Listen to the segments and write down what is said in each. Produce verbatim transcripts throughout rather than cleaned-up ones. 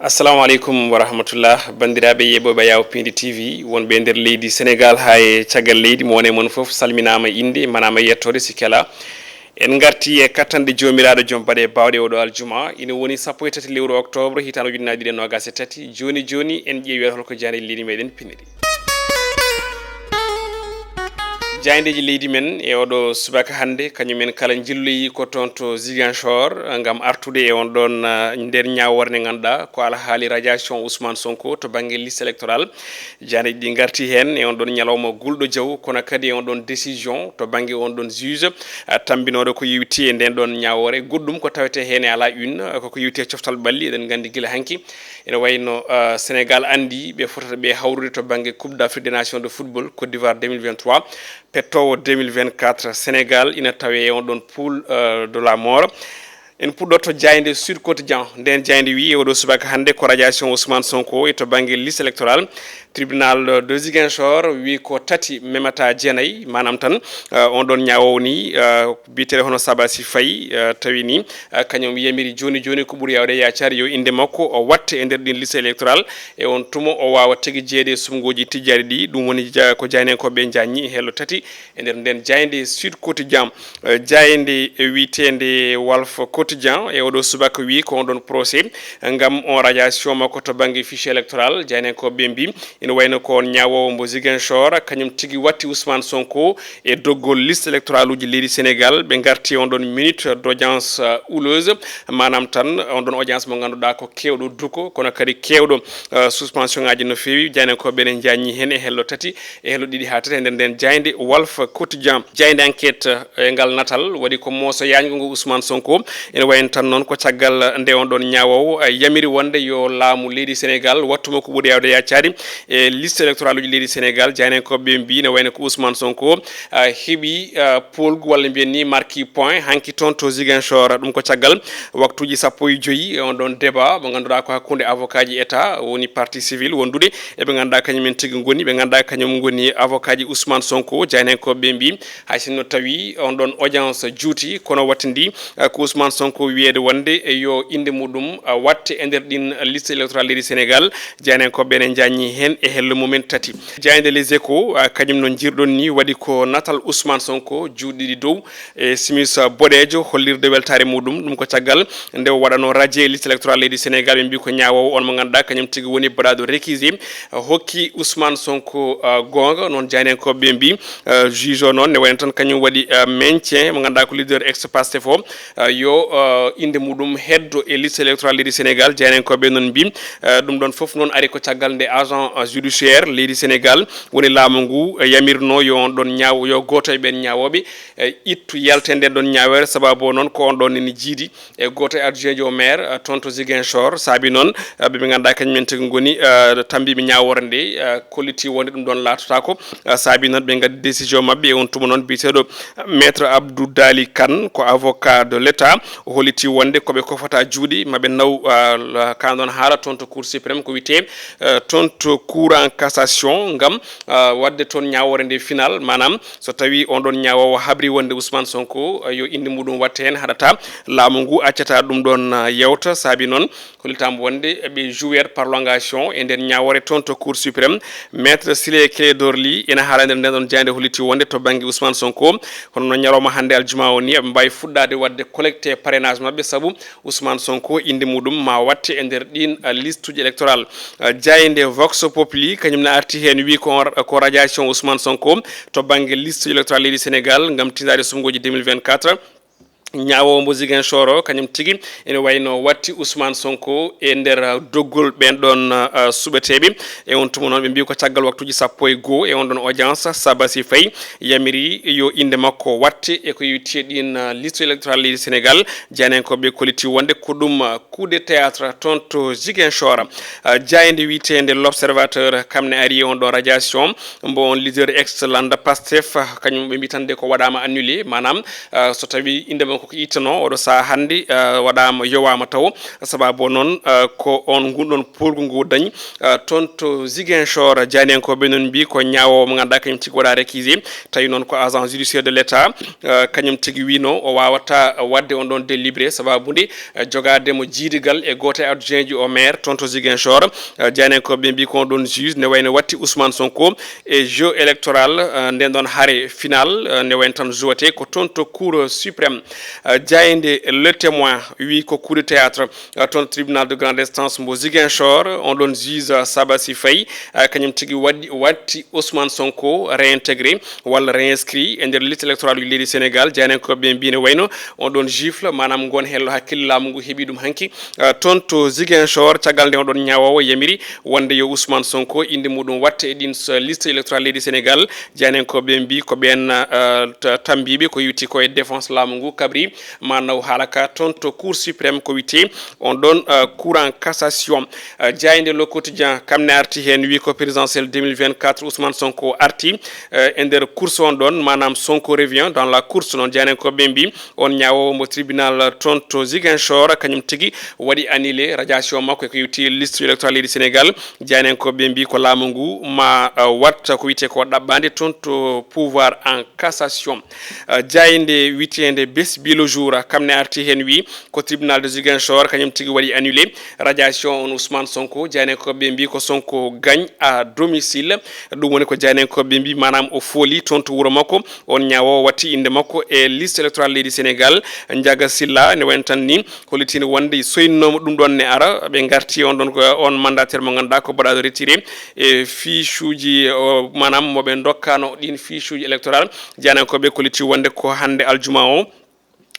Assalamu aleykum wa rahmatullah, banndiraaɓe yeeɓooɓe Yawo Pindi T V, wonɓe e nder leydi Senegaal haa e caggal leydi, mo wone mon fof salminaama innde, manaama yettoode, sikke alaa. En ngartii e kattanɗe Joomiraaɗo Joom baɗe baawɗe oɗo aljuma, ina woni sappo e tati lewru octobre, hitaande ujunnaji ɗiɗi e noogas e tati. Jooni jooni, en ƴeewi holko jaayndeeji leydi meɗen piniri. Jaayndeeji leydi men e oɗo subaka hannde, kañum en kala njilloyi ko toon to Ziguinchor, ngam artude e on ɗon, ah, nder ñaawoore nde ngannduɗaa ko alhaali radiation Ousmane Sonko to bannge liste électorale. Jaayndeeji ɗi ngarti heen e on ɗon ñalawma gulɗo jaw, kono kadi e on ɗon décision to bannge on ɗon juge, ah, tambinooɗo ko yowiti e nden ɗon ñaawoore. Goɗɗum ko tawetee heen e alaa une, ah, koko yowiti e coftal ɓalli, eɗen nganndi gila hanki. Ene wayno, ah, Sénégal anndi ɓe fotata ɓe hawrude to bannge Coupe d'Afrique des Nations de football Côte d'Ivoire deux mille vingt-trois, pettoowo deux mille vingt-quatre. Sénégal ina tawe e on ɗon poule, ah, de la mort. En puɗɗoto jaaynde Sud Quotidien. Nden jaaynde wi e oɗo subaka hannde ko radiation Ousmane Sonko e to bannge liste électorale. Tribunal de Ziguinchor wi ko tati memata jeenayi, maanaam tan, ah, on ɗon ñaawowo ni, ah, biyeteeɗo hono Sabasi Faye, ah, tawi ni, ah, kañum yamiri jooni jooni ko ɓuri yaawde yaacaade yo innde makko o watte e nder ɗin liste électorale. E on tuma o waawa tigi jeeyde e suɓngooji tijjaaɗi ɗi. Ɗum woni ja-, ko jaayndenkooɓe njaññi e hello tati e nder nden jaaynde Sud Quotidien. Eh, jaaynde wiyeteende Walf Quotidien e oɗo subaka wi ko on ɗon procès ngam on radiation makko to bannge fichier électoral. Jaayndenkooɓe mbi ina wayno ko on ñaawoowo mbo Ziguinchor, kañum tigi watti Ousmane Sonko e doggol liste électorale uji leydi Sénégal. Ɓe ngarti on ɗon minute d'audience, euh, houleuse, maanaam tan on ɗon audience mo ngannduɗaa ko keewɗo duko, kono kadi keewɗo, euh, suspension ngaji no feewi. Jaayndenkooɓe ene njaññi heen e hello tati, e hello ɗiɗi haa tati e nder nden jaaynde Walf Quotidien. Jaaynde Enquête, eh, e ngal natal waɗi ko mooso yaajngo ngo Ousmane Sonko. Ene wayno tan noon ko caggal nde on ɗon ñaawoowo, eh, yamiri wonde yo laamu leydi Sénégal wattu mo ko ɓuri yaawde yaacaade e liste électorale uji leydi Sénégal. Jaayndenkooɓe mbi ne wayno ko Ousmane Sonko, eh, heɓi, eh, poolgu walla mbiyen ni marquis point hanki toon to Ziguinchor. Ɗum ko caggal waktuuji sappo e joyi e on ɗon débat mo ngannduɗaa ko hakkunde avocat ji État woni partie civile wondude e ɓe ngannduɗaa kañum en tigi ngoni, ɓe ngannduɗaa kañum ngoni avocat ji Ousmane Sonko. Jaayndenkooɓe mbi hay sinno tawi on ɗon audience juuti, kono wattindi, eh, ko Ousmane Sonko wiyeede wonde e yo innde muɗum, eh, watte e nder ɗin liste électorale leydi Sénégal. Jaayndenkooɓe ene njaññi heen e hello mumen tati. Jaaynde Les Échos, eh, kañum no njirɗon ni waɗi ko natal Ousmane Sonko juuɗe ɗiɗi dow e simis boɗeejo hollirde weltaare muɗum. Ɗum ko caggal nde o waɗano radié liste électorale leydi Sénégal. Ɓe mbi ko ñaawoowo on mo ngannduɗaa kañum tigi woni baɗaaɗo récusé, hokki Ousmane Sonko, uh, goonga. Noon jaayndenkooɓe ɓe mbi, uh, juge o noon ne wayno tan kañum waɗi, uh, maintien mo ngannduɗaa ko leader ex Pastef o, uh, yo, uh, innde muɗum heddo e liste électorale leydi Sénégal. Jaayndenkooɓe noon mbi, uh, ɗum ɗon fof noon ari ko caggal nde agent, uh, judiciaire leydi Sénégal woni laamu ngu, uh, yamirno yo on ɗon ñaaw-, yo gooto e ɓeen ñaawooɓe, uh, ittu yalta e nden ɗon ñaawoore, sababu o noon ko on ɗon ene jiidi e gooto e adjoint ji o maire, eh, toon to Ziguinchor. Saabi noon, eh, ɓe ɓe ngannduɗaa kañum en tigi ngoni, eh, tambiiɓe ñaawoore nde, eh, kolliti wonde ɗum ɗon laatotaako. Eh, saabi noon ɓe ngaddi décision maɓɓe e on tuma noon biyeteeɗo, eh, Maître Abdou Dali Kane, ko avocat de l'État. O holliti wonde ko ɓe kofata juuɗe maɓe naw, eh, la-, ka ɗon haala toon to Cour suprême ko wiyetee, eh, toon to Cour en cassation ngam, eh, waɗde toon ñaawoore nde final, maanaam so tawi on ɗon ñaawoowo habri wonde Ousmane Sonko, eh, yo innde muɗum watte heen, haɗata laamu ngu accata ɗum ɗon, eh, yewta. Saabi noon, hollitaama wonde ɓe jouer prolongation e nden ñaawoore toon to Cour suprême. Maître Ciré Clédor Ly ena haala nder nden ɗon jaaynde holliti wonde to bannge Ousmane Sonko, hono no ñalawma hannde aljuma o ni, eɓe mbaawi fuɗɗaade waɗde collecte parrainage maɓɓe, sabu Ousmane Sonko, innde muɗum ma watte e nder ɗin, eh, liste uji électorale. Eh, jaaynde Vox Populi, kañum ne arti heen, wi ko on, ko radiation Ousmane Sonko to bannge liste électorale leydi Sénégal ngam tindaade suɓngooji deux mille vingt-quatre. Ñaawoowo mbo Ziguinchor o, kañum tigi ene wayno watti Ousmane Sonko e nder, eh, doggol ɓeen ɗon, eh, suɓeteeɓe. E on tuma noon, ɓe mbi ko caggal waktuuji sappo e goo e on ɗon audience, Sabasi Faye yamiri yo innde makko watte e ko yowiti e ɗin, eh, liste électorale leydi Sénégal. Jaayndenkooɓe kolliti wonde ko ɗum, eh, coup de théâtre toon to Ziguinchor. Eh, jaaynde wiyeteende L'Observateur, kam ne ari e on ɗon radiation mbo on leader ex lannda Pastef, eh, kañum ɓe mbi tan de ko waɗaama annulé, maanaam, eh, so tawi innde makko koko ittanoo oɗo sahaa hannde, eh, waɗaama, yowaama tawo. Sababu o noon, eh, ko on ngun ɗoon poolgu ngu dañi, eh, toon to Ziguinchor. Jaayndiyankooɓe noon mbiyi ko ñaawoowo mo ngannduɗaa kañum tigi waɗaa réquisé, tawi noon ko agent judiciaire de l'État, eh, kañum tigi wiynoo o waawataa waɗde on ɗoon délivré, sababu nde, eh, jogaade mo jiidigal e gooto e adjoint ji o maire toon to Ziguinchor. Eh, jaayndiyankooɓe mbiyi ko on ɗoon juge ne wayno watti Ousmane Sonko e jeu électoral, eh, nden ɗoon hare final, eh, ne wayno tan jouete ko toon to Cour suprême. Eh, jaaynde Le Témoin wi ko coup de théâtre, eh, toon tribunal de grande instance mbo Ziguinchor, on ɗoon juge, eh, Sabassi Faye, eh, kañum tigi waɗi, watti Ousmane Sonko réintégré walla réinscrit e nder liste électorale uji leydi Sénégal. Jaayndiyankooɓe mbiyi ne wayno on ɗoon gifle, maanaam ngoon hello hakkille laamu ngu heɓi ɗum hanki, eh, toon to Ziguinchor, caggal nde on ɗoon ñaawoowo yamiri wonde yo Ousmane Sonko innde muɗum watte e ɗiin s-, liste électorale leydi Sénégal. Jaayndiyankooɓe mbiyi ko ɓeen, eh, ta-, tammbiiɓe ko yowiti ko e défense laamu ngu kabri ma naw haala ka toon to Cour suprême ko wiyetee on ɗoon, eh, Cour en cassation. Eh, jaaynde Le Quotidien kam ne arti heen wi ko présidentielle deux mille vingt-quatre Ousmane Sonko arti, eh, e nder course on ɗoon, maanaam Sonko revient dans la course noon jaayndiyankooɓe mbiyi. On ñaawoowo mo tribunal toon to Ziguinchor, kañum tigi waɗi annulé radiation makko e ko yowiti liste électorale leydi Sénégal. Jaayndiyankooɓe mbiyi ko laamu ngu ma, uh, watta ko wiyetee ko ɗaɓɓaande toon to pouvoir en cassation. Uh, jaaynde wiyeteende Bés Bi Le Jour, kam ne arti heen wi ko tribunal de Ziguinchor, kañum tigi waɗi annulé radiation on Ousmane Sonko. Jaayndiyankooɓe mbiyi ko Sonko gagne à domicile. Ɗum woni ko jaayndiyankooɓe mbiyi, maanaam o fooli toon to wuro makko. On ñaawoowo watti innde makko e liste électorale leydi Sénégal. Njaga Silla ne wayno tan ni hollitini wonde soynnooma ɗum ɗoon ne ara. Ɓe ngarti on ɗoon ko on mandataire mo ngannduɗaa ko baɗaaɗo retiré e fiche uji, o, maanaam mo ɓe ndokkaano ɗiin fiche uji électorale. Jaayndiyankooɓe kolliti wonde ko hannde aljuma o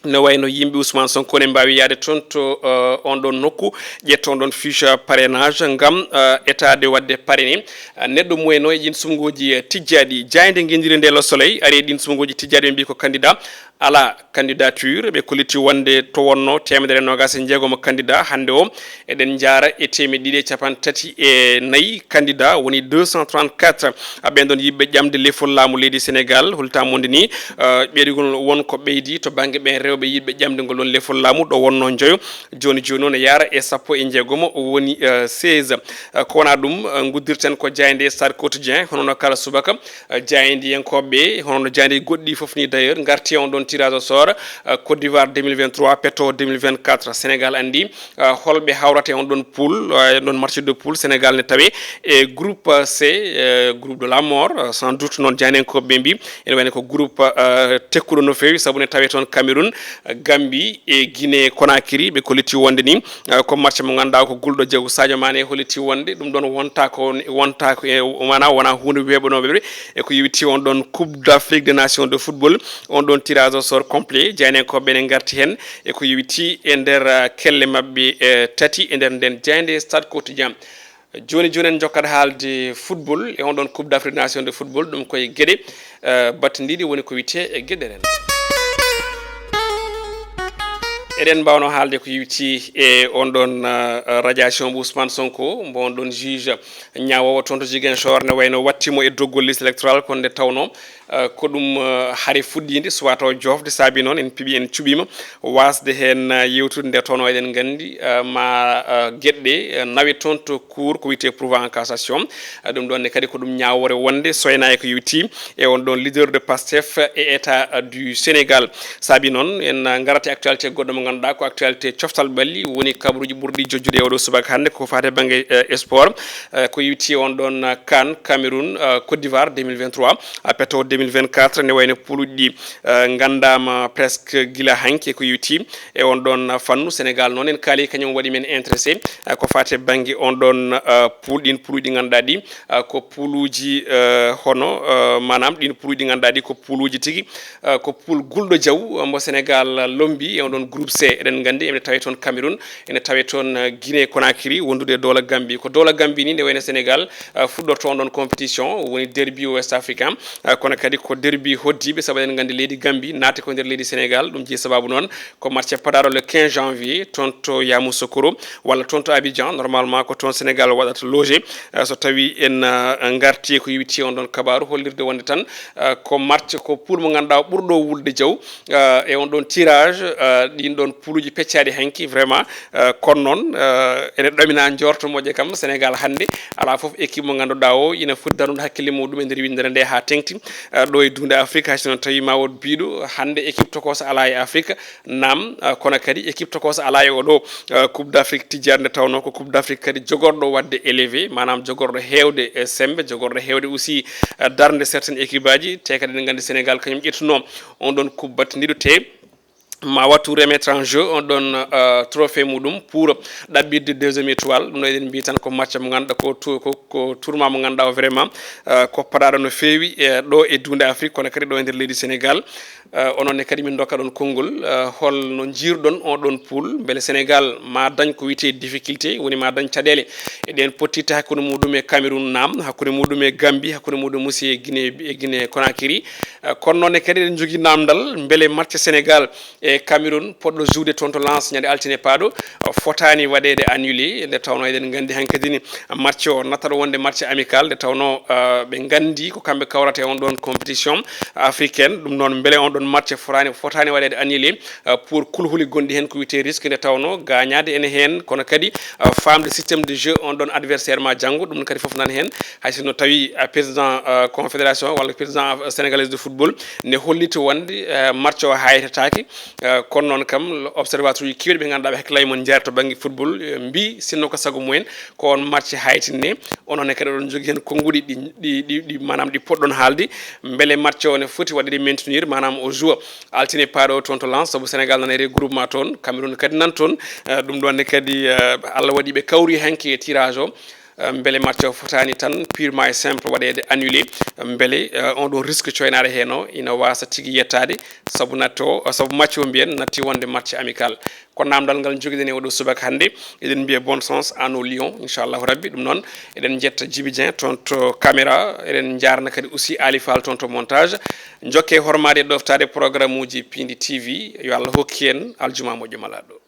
ne wayno yimɓe Ousmane Sonko ne mbaawi yahde toon to, eh, on ɗoon nokku, ƴetta on ɗoon fiche parrainage ngam, eh, etaade waɗde parrainé, eh, neɗɗo mo wayno e ɗiin suɓngooji, eh, tijjaaɗi. Jaaynde ngenndire nde Le Soleil ari e ɗiin suɓngooji tijjaaɗi, ɓe mbiyi ko candidat alaa candidature. Ɓe kolliti wonde to wonno teemedere e noogaas e jeegom candidat, hannde o eɗen njaara e teemedde ɗiɗi e capanɗe tati e nayi candidat, woni deux cent trente-quatre. A ɓeen ɗoon yiɗɓe ƴamde lefol laamu leydi Sénégal, holtaama wonde ni, eh, ɓeɗugol won ko ɓeydi to bannge ɓeen rewɓe yiɗɓe ƴamde ngol ɗoon lefol laamu, ɗo wonno njoyo, jooni jooni o ne yaara e sappo e jeegom, o woni, eh, seize. Eh, ko wonaa ɗum, eh, nguddirten ko jaaynde Stade Quotidien, hono no kala subaka, eh, jaayndiyankooɓe, hono no jaaynde goɗɗi fof ni d'ailleurs, ngarti e on ɗoon tirage au sort, eh, Côte d'Ivoire deux mille vingt-trois, Petto deux mille vingt-quatre. Sénégal anndi, eh, holɓe hawrata e on ɗoon poule, eh, e ɗoon match de poule. Sénégal ne tawe e groupe C, eh, groupe de la mort, eh, sans doute noon jaayndiyankooɓe mbiyi, ene wayno ko groupe, eh, tekkuɗo no feewi, sabu ne tawe toon Cameroun, eh, Gambie e Guinée Conakry. Ɓe kolliti wonde ni, eh, ko match mo ngannduɗaa ko gulɗo jaw. Sadio Mané holliti wonde ɗum ɗoon wonta ko, wonta ko e, maanaam wonaa huunde weeɓanooɓe ɓe e ko yowiti on ɗoon Coupe d'Afrique des Nations de football, on ɗoon tirage au sort complet. Jaayndiyankooɓe ɓe ne ngarti heen e ko yowiti e nder, eh, kelle maɓɓe, eh, tati e nder nden jaaynde Stade Quotidien. Jooni jooni en njokkat haalde football e on ɗoon Coupe d'Afrique des Nations de football, ɗum koye geɗe, eh, battindiiɗe woni ko wiyetee e geɗe ren. Eɗen mbaawno haalde ko yowiti e on ɗoon, eh, radiation mo Ousmane Sonko, mbo on ɗoon juge ñaawoowo toon to Ziguinchor ne wayno watti mo e doggol liste électorale, kono nde tawnoo, eh, ko ɗum, eh, hare fuɗɗiinde, suwaa taw joofde, saabi noon en piɓi, en cuɓiima waasde heen, eh, yewtude nde tawnoo eɗen nganndi, eh, ma, eh, geɗe, eh, nawe toon to cour ko wiyetee pourvoi en cassation. Eh, ɗum ɗoon ne kadi ko ɗum ñaawoore wonde soynaa e ko yowiti e on ɗoon leader de Pastef e État, eh, du Sénégal. Saabi noon en, eh, ngarata e actualité goɗɗo mo ngannduɗaa ko actualité coftal ɓalli, woni kabaruuji ɓurɗi jojjude e oɗo subaka hannde ko faati e bannge, eh, sport, eh, ko yowiti on ɗoon, eh, CAN Cameroun, eh, Côte d'Ivoire deux mille vingt-trois, eh, Petto deux mille vingt-quatre, ne wayno pouluuji ɗi, eh, nganndaama presque gila hanki ko yowiti e on ɗoon fannu. Sénégal noon en kaali kañum waɗi men intéressé, eh, ko faati e bannge on ɗoon, eh, poule, ɗiin pouluuji ɗi ngannduɗaa ɗi, eh, ko pouluuji, eh, hono, eh, maanaam ɗiin pouluuji ɗi ngannduɗaa ɗi ko pouluuji tigi, eh, ko poule gulɗo jaw, eh, mbo Sénégal lombi e on ɗoon groupe C. Eɗen nganndi ene tawe toon Cameroun, ene tawe toon, eh, Guinée Conakry, wondude e Dowla Gambie. Ko Dowla Gambie ni nde wayno Sénégal, eh, fuɗɗorto on ɗoon compétition, woni derby West Africain, eh, kono Kadi ko derbi hoddiiɓe, sabu eɗen nganndi leydi Gambie naati ko nder leydi Sénégal. Ɗum jeyi sababu noon ko match paɗaaɗo le quinze janvier toon to Yamoussoukro, walla toon to Abidjan. Normalement ko toon Sénégal waɗata loge. Eh, so tawi en, eh, ngarti ko yowiti on ɗon kabaru, hollirde wonde tan, eh, ko match, ko poule mo ngannduɗaa o ɓurɗo wulde jaw, eh, e on ɗon tirage, eh, ɗin ɗon pouluji peccaɗi hanki vraiment. Eh, kono noon, eh, ene ɗamina njorto moƴƴe kam Sénégal hannde alaa fof équipe mo ngannduɗaa o ina foti darnude hakkille muɗum e nder winndere nde haa teŋti, eh, ɗo e duunde Afrique, hay sinno tawi ma wood biiɗo hannde équipe tokoso alaa e Afrique. Naam, eh, kono kadi équipe tokoso alaa e oɗo, eh, Coupe d'Afrique tijjaade, nde tawnoo ko Coupe d'Afrique kadi jogorɗo waɗde élevé, maanaam jogorɗo heewde, eh, semmbe, jogorɗo heewde aussi, eh, darnde certaines équipe aji, te kadi eɗen nganndi Sénégal kañum ƴettunoo on ɗon coupe battindiiɗo, te ma wattu remettre en jeu on ɗon, eh, trophée muɗum pour ɗaɓɓirde deuxième étoile. Ɗum ɗo eɗen mbiya tan ko match mo ngannduɗaa ko tou-, ko, ko tournoi mo ngannduɗaa o vraiment, eh, ko paɗaaɗo no feewi, eh, ɗo e duunde Afrique, kono kadi ɗo e nder leydi Sénégal. Eh, onon ne kadi min ndokka ɗon konngol, eh, hol no njiirɗon on ɗon poule? Mbele Sénégal ma dañ ko wiyetee difficulté, woni ma dañ caɗeele e ɗen pottirte hakkunde muɗum e Cameroun? Naam, hakkunde muɗum e Gambie, hakkunde muɗum aussi e Guinée, e Guinée Conakry. Eh, kono noon ne kadi eɗen njogii naamndal, mbele match Sénégal e Cameroun poɗɗo joude toon to Lens ñande altine paaɗo, eh, fotaani waɗeede annulé, nde tawnoo eɗen nganndi hankadi ni match o nattata wonde match amical, nde tawnoo, eh, ɓe nganndi ko kamɓe kawrata e on ɗon compétition africaine. Ɗum noon, mbele on ɗon match fotaani, fotaani waɗeede annulé, eh, pour kulhuli gonɗi heen ko wiyetee risque, nde tawnoo gaañaade ene heen, kono kadi, eh, faamde système de jeu on ɗon adversaire ma janngo, ɗum kadi fof nan heen. Hay sinno tawi, eh, président, eh, confédération walla président, eh, sénégalaise de football ne holliti wonde, eh, match o haytataake, eh, kono noon kam observateur uji keewɗi ɓe ngannduɗaa ɓe hakkillaaji mum njaari to bannge football, eh, mbii sinno ko sago mumen ko on match haytinne. Onon ne kadi oɗon njogii heen konnguɗi ɗi, ɗi, ɗi, ɗi, maanaam ɗi poɗɗon haalde, mbele match o ne foti waɗde maintenir, maanaam o joue altine paaɗo toon to Lens, sabu Sénégal nana e regroupement toon, Cameroun kadi nan toon. Eh, ɗum ɗoon ne kadi, eh, Allah waɗi ɓe kawri hanki e tirage o. Eh, mbele match o fotaani tan purement et simple waɗeede annulé? Mbele, eh, on ɗo risque coynaade heen o ina waasa tigi yettaade, sabu natto, sabu match o mbiyen natti wonde match amical. Ko naamndal ngal njogiɗen e oɗo subaka hannde. Eɗen mbiya bonne chance à nos lions, inchallahu rabbi. Ɗum noon, eɗen njetta Djiby Dieng toon to caméra, eɗen njaarna kadi aussi Ali Fall toon to montage. Njokke hormaade e ɗoftaade programme uji Piindi T V. Yo Allah hokki en aljuma moƴƴo malaaɗo.